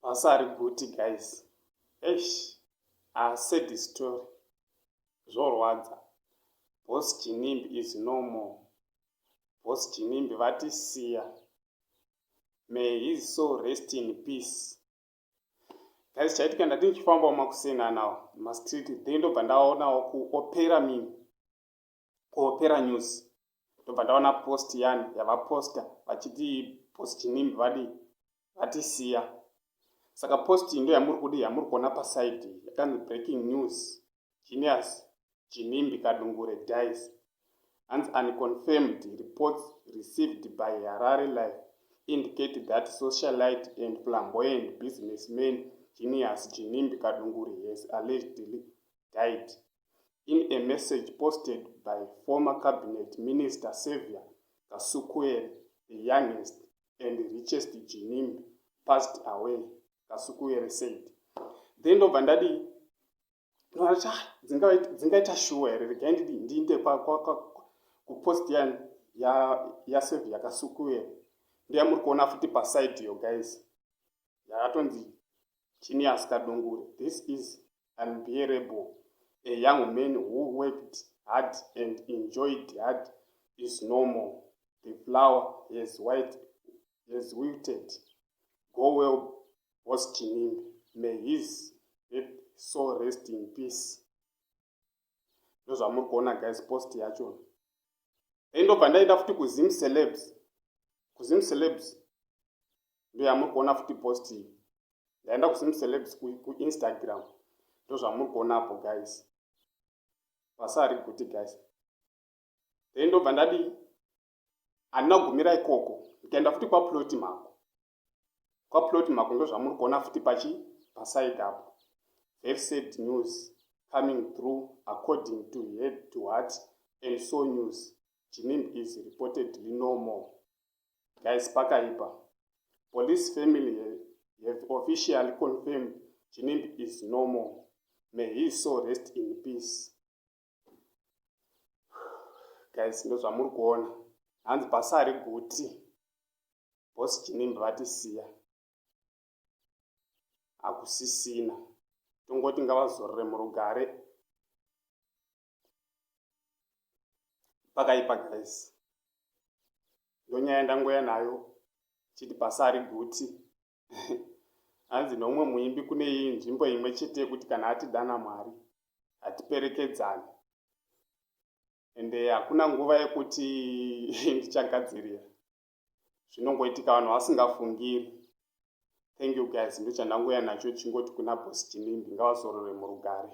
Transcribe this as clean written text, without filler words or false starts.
Pasari guti guys. Eish. A sad story. Zvorwadza. Boss Ginimbi is no more. Boss Ginimbi vatisiya. May his soul rest in peace. Guys, chaitika ndati ndichifambawo makuseni anawo mastreet then ndobva ndaonawo kuopera mini kuopera news ndobva ndaona post yani yavaposta vachiti post Ginimbi vadii vatisiya. Saka post iyi ndo yamuri kudii yamuri kuona pasaidi yakanzi breaking news Genius Ginimbi Kadungure dies. Hanzi unconfirmed reports received by Harare Life indicate that socialite and flamboyant businessman Genius Ginimbi Kadungure has allegedly died. In a message posted by former cabinet minister Saviour Kasukuwere, the youngest and richest Ginimbi passed away, Kasukuwere said. Then ndobva ndadii ndati ah, dzingaita shuwa here regai ndidi ndiinde kupost yaSaviour Kasukuwere ndeyamuri kuona futi paside yo guys yakatonzi Genius Kadungure. This is unbearable. A young man who worked hard and enjoyed hard is no more. The flower has white has wilted. Go well, Boss Ginimbi. May his soul rest in peace. Ndozvamuri kuona guys post yacho. Ndobva ndaenda futi kuZim Celebs. KuZim Celebs ndoyamuri kuona futi post iyi. Ndaenda kuZim Celebs kuInstagram. Ndozvamuri kuonapo guys. Pasari guti guys. Then ndobva ndadii handina kugumira ikoko ndikaenda futi kwaPlot Mhako. KwaPlot Mhako ndozvamuri kuona futi pachi paside apo. Very sad news coming through according to head to heart and so news. Ginimbi is reportedly no more. Guys, pakaipa. Police family have officially confirmed Ginimbi is no more. May his soul rest in peace. Guys, ndozvamuri kuona. Hanzi pasari guti. Boss Ginimbi vatisiya. Hakusisina. Tongoti ngavazorore murugare. Pakaipa guys. Ndonyaya ndangoya nayo chiti pasari guti. Hanzi nomwe muimbi kune iyi nzvimbo imwe chete yekuti kana atidana Mwari hatiperekedzani. Ende hakuna nguva yekuti ndichagadzirira. Zvinongoitika vanhu vasingafungiri. Thank you guys, ndochandangoya nacho chingoti kuna Boss Ginimbi ngavazorore murugare.